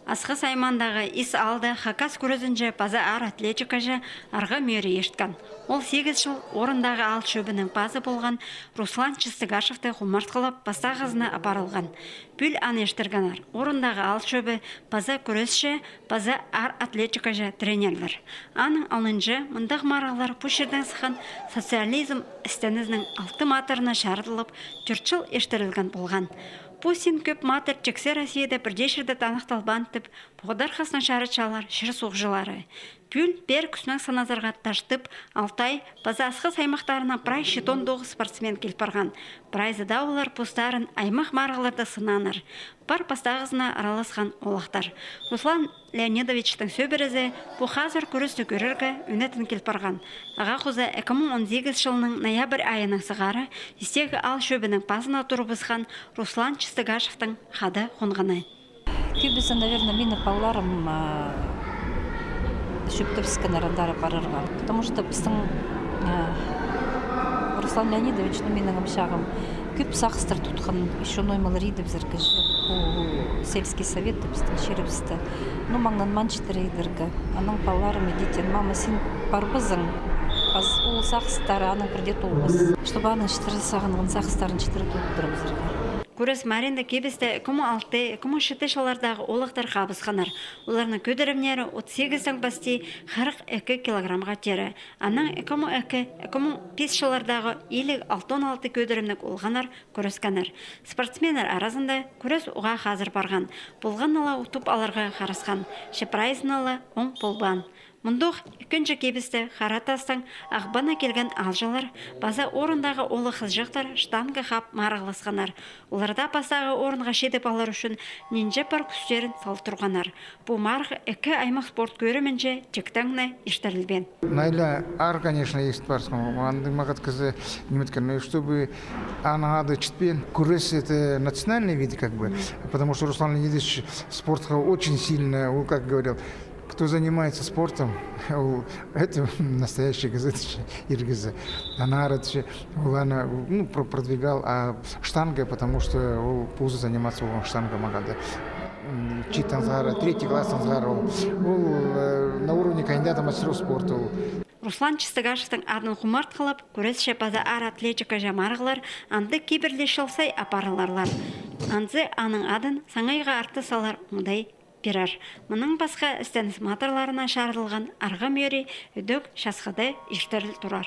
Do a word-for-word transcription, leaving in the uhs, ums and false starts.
Асхыс аймаандағы Ис аалда хакас кӱрезінҷе паза аар атлетикаҷа Арғаа Мӧри ирткен. Ол сигіс чыл орындағы аал чӧбінің пазы полған Руслан Чыстыгашевті хумартхылап, пастағызына апарылған. Пӱӱл аны иртіргеннер орындағы аал чӧбі паза кӱресче, паза аар атлетикаҷа тренерлер. Аның алнынҷа мындағ марығлар пу чирдең сыххан социализм істенізінің алты матырына чарыдылып, тӧрт чыл иртірілген полған. Пу син кӧп матыр тиксі Россияда пір дее чирде таныхталбаан тіп, поғдархаснаң чарытчалар чир-суғҷылары. Пӱӱл пеер кӱснең саназарға Таштып, Алтай паза Асхыс аймахтарынаң прай читон тоғыс спортсмен кил парған. Прайзы даа олар постарын аймах марығларда сынааннар. Пар пастағызына араласхан олахтар. Руслан Леонидовичтің сӧбірезі пу хазыр кӱресті кӧрерге ӱнетін кил парған. Ағаа хоза ікі муң он сигіс чылның ноябрь айынаң сығара Истегі аал чӧбінің пазына турыбысхан Руслан Чыстыгашевтің хада хонғаны. Кӧбізі, наверное, минің палаларым, а, чӧптебіскеннер андар парарға. Потому что пістің, а, Руслан Леонидович, ну, минің ымчағым, кӧп сағыстар тутхан, ещё ноо мал рейдібізерге же, пу сельский совет, пістің чирібісті. Ну, маңнанмаан читіре идерге. Анаң палаларым, идите, мама, син парбазың, пас ол сағыстар аның пірдее толбас. Чтобы аның читіре сағынған сағыстарын читіре тудырыбызарға. Кӱрес маарында кибісте ікі муң алты, ікі муң читі чыллардағы олахтар хабысханнар. Оларның кӧдірімнері отыс сигістең пасти хырых ікі килограммға теере. Анаң ікі муң ікі, ікі муң пис чыллардағы илиг алты он алты кӧдірімніг олғаннар кӱрескеннер. Спортсменнер аразында кӱрес уғаа хазыр парған. Полғанны ла утып аларға харасхан, че прайзына ла оң полбаан. Мындох ікінҷі кибісте Хара Тастаң Ағбаннаң килген аалҷылар паза орындағы оолах-хызыҷахтар штанга хап марығласханнар. Олар даа пастағы орынға читіп алар ӱчӱн нинҷе пар кӱстерін сал турғаннар. Пу марығ ікі аймах спорт кӧрімінҷе тиктең не иртірілбеен. Наиле аар, конечно, есть парсың, андағ маңат кізі ниме иткен, но и чтобы аның ады чітпеен, кӱрес — это национальный вид, как бы, потому что Руслан Леонидович спортха очень сильно, он как говорил, кто занимается спортом, ол, это настоящий кізі, ир кізі. Аннаңар, ол аны, ну, про-, продвигал, а штанга, потому что ол позы заниматься полған штанга маңат. М, читан сығара, третий класстаң сығара ол. Ол, э, на уровне кандидата мастеров спорта ол. Руслан Чыстыгашевтің адын хумартхылап, кӱресче паза аар атлетикаҷа марығлар андағ кибірле чыл сай апарыларлар. Анзы аның адын саңайға артыс алар оңдай пирер. Мының пасха істеніс матырларына чарыдылған Арғаа Мӧри ідӧк часхыда иртіріл турар.